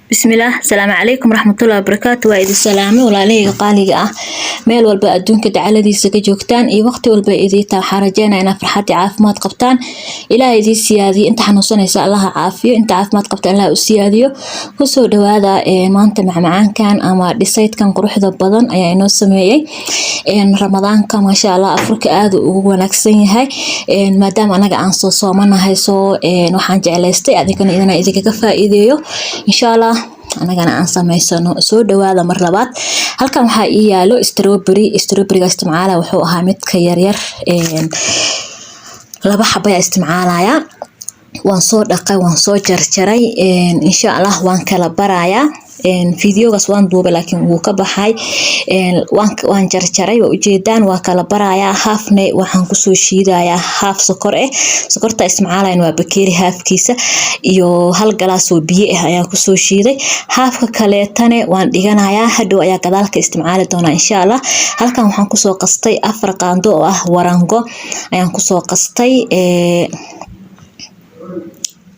Bismillaah, asalaamu calaykum waraxmatullahi wabarakaatu. Waa idin salaamay, walaalahayga qaaliga ah, meel walba adduunka dacaladiisa ka joogtaan iyo waqti walba idii taa. Waxaan rajeynaya inaad farxad iyo caafimaad qabtaan. Ilaah idii siyaadiyo. Inta xanuunsanaysa Allaha caafiyo, inta caafimaad qabta Allah u siyaadiyo. Kusoo dhawaada maanta macmacaankan ama dessertkan quruxda badan ayaa inoo sameeyey. Ramadaanka, maasha Allah, afurka aad ugu wanaagsan yahay. Maadaama anaga aan soo soomanahay, soo waxaan jeclaystay adinkana inaan idinkaga faa'iideeyo, insha Allah, anagana aan samaysano. Soo dhawaada mar labaad. Halkan waxaa ii yaalo strawberry. Strawberryga isticmaala wuxuu ahaa midka yaryar, laba xaba ayaa isticmaalaya. Waan soo dhaqay, waan soo jarjaray, insha Allah waan kala barayaa. Videogaas waan duubay laakiin wuu ka baxay. Waan jarjaray, waa ujeedaan, waa kala barayaa. Halfne waxaan kusoo shiidayaa half sokor ah. Sokorta isticmaalayan waa bakeeri halfkiisa iyo hal galaas oo biyo ah ayaan kusoo shiiday. Halfka kaleetane waan dhiganayaa, hadhow ayaa gadaalka isticmaali doonaa, insha Allah. Halkan waxaan kusoo qastay 4 qaando oo ah warango ayaan kusoo qastay.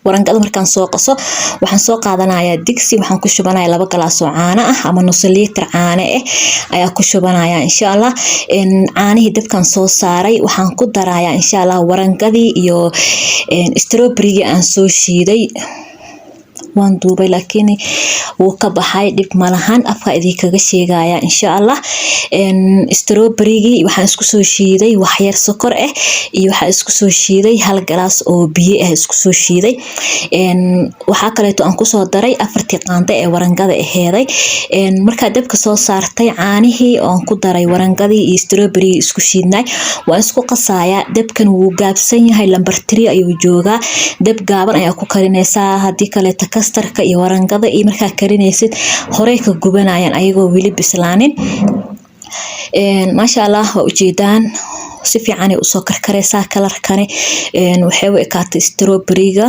Warangada markaan soo qaso, waxaan soo qaadanayaa digsi. Waxaan ku shubanaya 2 galaas oo caano ah ama nus liitar caano ah ayaa ku shubanaya, insha Allah. Caanihii dabkan soo saaray, waxaan ku darayaa, insha Allah, warangadii iyo strawberrygii aan soo shiiday. Waan duubay laakiin wuu ka baxay, dhib malahan, afka idinkaga sheegaya, insha Allah. Strawberrygii waxaan isku soo shiiday waxyar sokor ah iyo waxaan isku soo shiiday hal galaas oo biyo ah isku soo shiiday. Waxaa kaleeto aan kusoo daray afartii qaando ee warangada aheeday. Markaa dabka soo saartay, caanihii oon ku daray warangadii iyo strawberrygii isku shiidnay waan isku qasayaa. Dabkan wuu gaabsan yahay, number 3 ayuu joogaa. Dab gaaban ayaa ku karinaysaa. Haddii kaleeto custardka iyo warangada iyo markaa karinaysid, horey ka gubanayaan ayagoo weli bislaanin. Maasha Allah, waa ujeedaan, si fiicanay usoo karkaraysaa. Colorkani waxay u ekaatay strawberryga,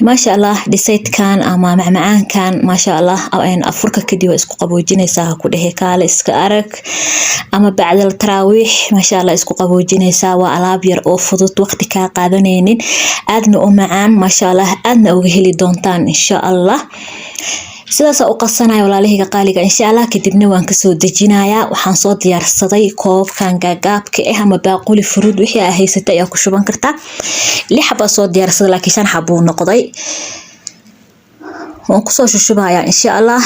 maasha Allah. Dessertkan ama macmacaankan, maasha Allah, afurka kadib waa isku qaboojinaysaa, ha ku dhehe kaale iska arag, ama bacdal taraawiix, maasha Allah, isku qaboojinaysaa. Waa alaab yar oo fudud, waqti kaa qaadanaynin, aadna u macaan, maasha Allah, aadna uga heli doontaan, insha Allah. Sidaasa u qasanaya, walaalahayga qaaliga, insha Allah. Kadibna waan kasoo dejinayaa. Waxaan soo diyaarsaday koobkan gaagaabka ah ama baaquli furuud, wixii aa haysatay ayaa ku shuban kartaa. Lix xabaa soo diyaarsaday laakiin shan xabuu noqday. Waan kusoo shushubayaa, insha Allah.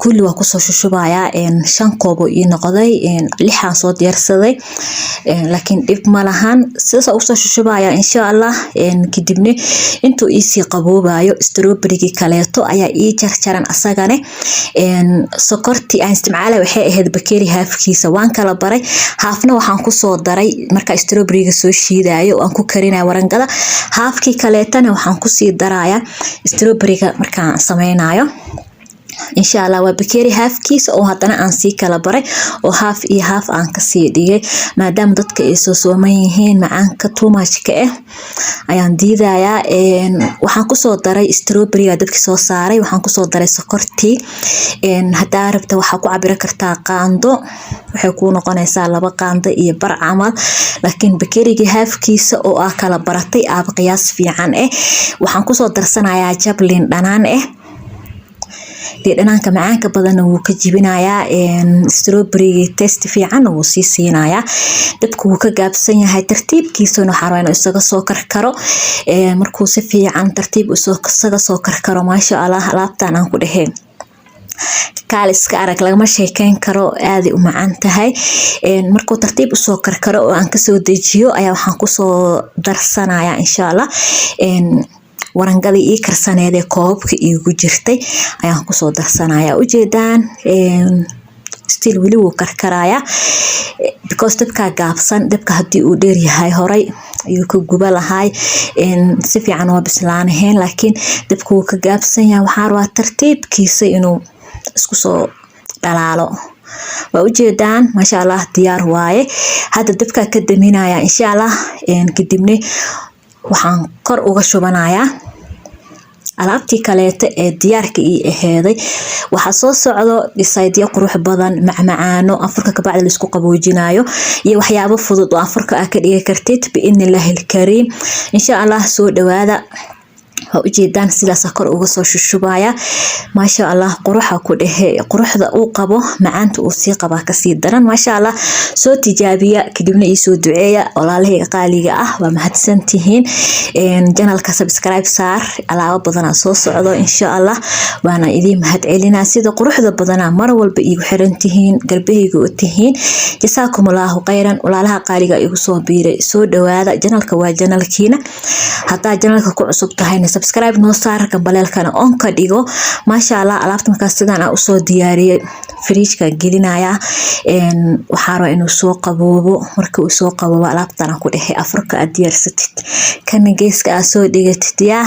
Kulli waan kusoo shushubayaa. Shan koob oo ii noqday, lixaan soo diyaarsaday laakiin dhib ma lahan. Sidaas usoo shushubayaa, insha Allah. Kadibna intuu iisii qaboobayo, strawberrygii kaleeto ayaa ii jarjaran asagane. Sokortii aan isticmaalay waxay ahayd bakeeri halfkiisa, waan kala baray. Halfna waxaan kusoo daray markaa strawberryga soo shiidayo, aan ku karinaya warangada. Halfkii kaleetana waxaan kusii darayaa strawberryga markaan sameynayo, insha Allah. Waa bakeeri halfkiisa oo haddana aan sii kala baray oo half iyo half aan kasii dhigay, maadaama dadka ay soo sooman yihiin, macaanka too much-ka ah ayaan diidayaa. Waxaan kusoo daray strawberryga dabki soo saaray, waxaan kusoo daray sokortii. Haddaa rabta waxaa ku cabiri kartaa qaando, waxay kuu noqonaysaa 2 qaando iyo bar camal, laakiin bakeerigii halfkiisa oo ah kala baratay aaba qiyaas fiican ah. Waxaan kusoo darsanayaa jab liin dhanaan ah. Dhanaanka macaanka badanna wuu ka jibinayaa, strawberry taste fiican wuu sii siinayaa. Dabka wuu ka gaabsan yahay, tartiibkiisana waxaa rabaa inuu isaga soo karkaro. Markuu si fiican tartiib isaga soo karkaro, maasha Allah, alaabtan aan ku dheheen kaaliska arag, lagama sheekeyn karo, aaday u macaan tahay. Markuu tartiib usoo karkaro oo aan kasoo dejiyo ayaa waxaan kusoo darsanayaa, insha Allah, warangadii ii karsaneed ee koobabka iigu jirtay ayaan kusoo darsanaya. Ujeedaan, still weli wuu karkarayaa because dabkaa gaabsan. Dabka haddii uu dheer yahay, horay ayuu ka guba lahay, si fiican waa bislaanahayn, laakiin dabka wuu ka gaabsan yahay. Waxaa rabaa tartiibkiisa inuu isku soo dhalaalo. Waa ujeedaan, maasha Allah, diyaar waaye. Hadda dabkaa ka daminaya, insha Allah. Kadibna waxaan kor uga shubanayaa alaabtii kaleeto ee diyaarka ii aheeday. Waxaa soo socdo dessertyo qurux badan, macmacaano afurka kabacdi laisku qaboojinayo iyo waxyaabo fudud oo afurka aa ka dhigi kartid, biidnillaahi alkariim, insha Allah. Soo dhawaada. Waa ujeedaan, sidaasa kor uga soo shushubaya. Maasha Allah, quruxa ku dhehe, quruxda uu qabo, macaanta uu sii qabaa kasii daran. Maasha Allah, soo tijaabiya, kadibna iisoo duceeya. Walaalahayga qaaliga ah, waa mahadsantihiin. Channelka subscribe saar, alaabo badanaa soo socdo insha Allah. Waana idiin mahad celinaa sida quruxda badanaa mar walba iigu xiran tihiin, garbahayga u tihiin. Jasaakum Allahu khayran. Walaalaha qaaliga igu soo biiray, soo dhawaada. Channelka waa channelkiina. Haddaa channelka ku cusub tahayna, subscribe noo saar, gambaleelkana on ka dhigo. Maasha Allah, alaabta markaas sidaan aan usoo diyaariyey, fridgeka gelinayaa. Waxaa rabaa inuu soo qaboobo. Marka uu soo qaboobo, alaabtan aan ku dhehe afurka aad diyaarsatid, kana geeska aad soo dhigatid, yaa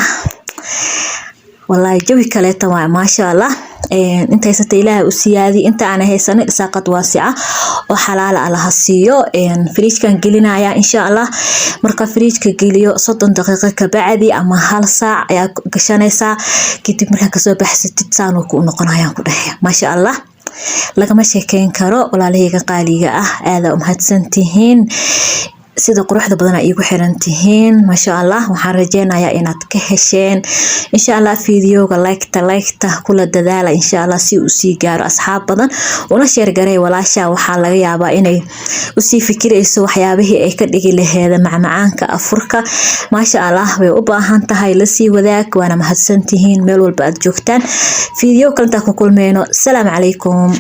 wallaahi jawi kaleeta waay. Maasha Allah, inta haysata Ilaahay u siyaadi, inta aan haysanin irsaaqad waasica oo xalaala Allaha siiyo. Fridgekan gelinaya insha Allah. Marka fridgeka geliyo, 30 daqiiqo kabacdi ama hal saac ayaa gashanaysaa. Kadib markaa kasoo baxsatid, saanuu ku noqonayaan ku dhehe. Maasha Allah, lagama sheekeyn karo. Walaalahayga qaaliga ah, aada umahadsantihiin sida quruxda badan ay iigu xiran tihiin. Maasha Allah, waxaan rajeynayaa inaad ka hesheen insha Allah. Videoga liketa, liketa kula dadaala insha Allah, si uu sii gaaro asxaab badan. Una share garay walaasha, waxaa laga yaabaa inay usii fikirayso waxyaabihii ay ka dhigi laheeda macmacaanka afurka. Maasha Allah, way u baahan tahay, lasii wadaag. Waana mahadsantihiin meel walba aad joogtaan. Video kalintaa ku kulmeyno. Asalaamu calaykum.